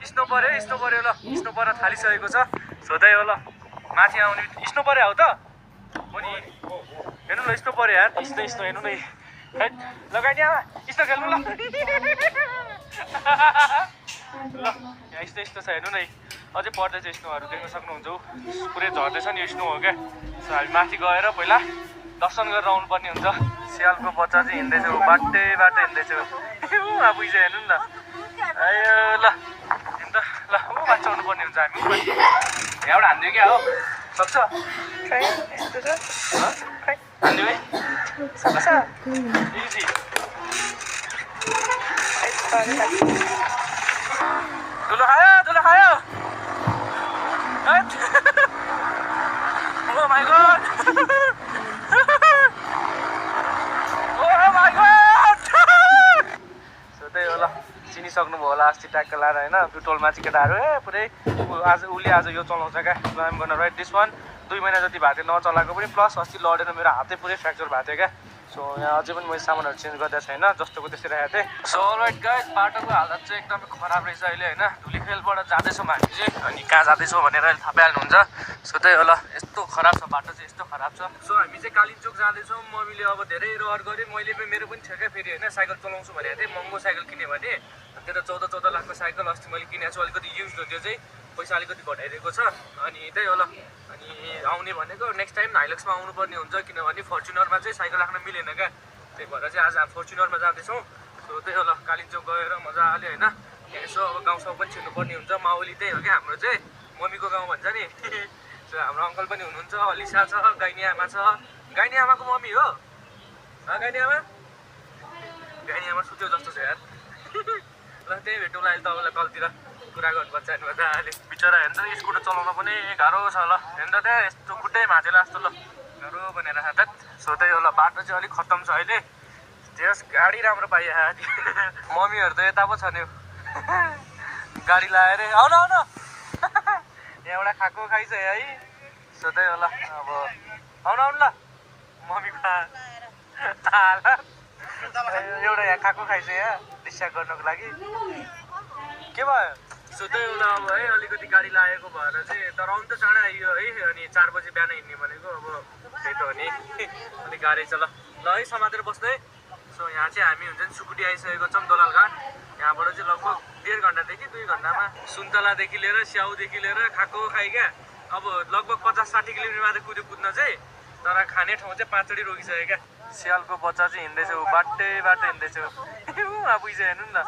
Snow पर्यो ल snow पर्न थालिसकेको छ सोधै हो ल माथि आउने स्नो पर्यो हो त पनि हेर्नु ल स्नो पर्यो यार स्नो हेर्नु न लगाइदिए स्नो खेल्नु ल ल यहाँ यस्तो छ हेर्नु न अझै पर्दैछ स्नोहरू देख्न सक्नुहुन्छ पुरै झर्दैछ नि यो स्नो हो क्या सो हामी माथि गएर पहिला दर्शन गरेर आउनुपर्ने हुन्छ स्यालको बच्चा चाहिँ हिँड्दैछ बाटै हिँड्दैछ आफू चाहिँ हेर्नु नि त आयो ल हिँड्दा ल बाटो आउनु पर्ने हुन्छ हामी यहाँबाट हान्दियो क्या हो सक्छ हान्दियो है सक्छ इजी धुलो खायो Oh my god! Oh my god! So त्यही हो ल चिनिसक्नुभयो होला अस्ति ट्याक्क लाएर होइन पेट्रोलमा चाहिँ केटाहरू पुरै उसले आज यो चलाउँछ क्या आइम गर्न राइट दिस वान 2 महिना जति भएको थियो नचलाएको पनि प्लस अस्ति लडेर मेरो हातै पुरै फ्र्याक्चर भएको थियो क्या सो यहाँ अझै पनि मैले सामानहरू चेन्ज गर्दा छैन जस्तोको त्यस्तै राखेको थिएँ सो राइट गाइस बाटोको हालत चाहिँ एकदमै खराब रहेछ अहिले होइन धुलीखेलबाट जाँदैछौँ हामी चाहिँ अनि कहाँ जाँदैछौँ भनेर अहिले थाहा पाइहाल्नुहुन्छ सो त्यही होला यस्तो खराब छ बाटो चाहिँ यस्तो खराब छ सो हामी चाहिँ कालिम्पोङ जाँदैछौँ मम्मीले अब धेरै रहर गरेँ मैले पनि मेरो पनि थियो क्या फेरि होइन साइकल चलाउँछु भनेको थिएँ महँगो साइकल किन्यो भने त्यो त 14 लाखको साइकल अस्ति मैले किनेको छु अलिकति युज हो त्यो चाहिँ पैसा अलिकति घटाइदिएको छ अनि त्यही होला अनि आउने भनेको नेक्स्ट टाइम हाइलक्समा आउनुपर्ने हुन्छ किनभने फर्चुनरमा चाहिँ साइकल राख्न मिलेन क्या त्यही भएर चाहिँ आज फर्चुनरमा जाँदैछौँ सो त्यही होला कालिम्पोङ गएर मजाले होइन यसो अब गाउँसम्म पनि छिर्नुपर्ने हुन्छ माउली त्यही हो क्या हाम्रो चाहिँ मम्मीको गाउँ भन्छ नि सो हाम्रो अङ्कल पनि हुनुहुन्छ अलिसा छ गाइनी आमा छ गाइनी आमाको मम्मी हो गाइनी आमा सुत्यो जस्तो छ यार ल त्यही भेटौँला अहिले तपाईँलाई कलतिर कुरा गर्नुपर्छ अनि मजाले बिचरा हेर्नु त स्कुटर चलाउन पनि गाह्रो छ ल हेर्नु त त्यहाँ यस्तो खुट्टै भाँचेला जस्तो ल गाह्रो भनेर हात सो त्यही होला बाटो चाहिँ अलिक खत्तम छ अहिले त्यस गाडी राम्रो पाइहाल्यो मम्मीहरू त यता पो छ नि गाडी लाएर आउन यहाँबाट खाएको खाइछ है सो त्यही होला अब आउनु ल मम्मीको एउटा यहाँ खाएको खाइछ यहाँ डिस्चार्ज गर्नको लागि के भयो सो त्यही होला अब है अलिकति गाडी लागेको भएर चाहिँ तर आउनु त चाँडै आइयो है अनि 4 बजी बिहान हिँड्ने भनेको अब त्यही त हो नि अलिक गाह्रै छ ल है समातेर बस्नु है सो यहाँ चाहिँ हामी हुन्छ नि सुकुटी आइसकेको छौँ दोलालघाट यहाँबाट चाहिँ लगभग 1.5 घन्टादेखि 2 घन्टामा सुन्तलादेखि लिएर स्याउदेखि लिएर खाएको खाइ क्या अब लगभग 50-60 किलोमिटर मात्रै कुद्न चाहिँ तर खाने ठाउँ चाहिँ 5 चोटि रोकिसक्यो क्या स्यालको बच्चा चाहिँ हिँड्दैछ बाटै हिँड्दैछ आफू चाहिँ हेर्नु नि त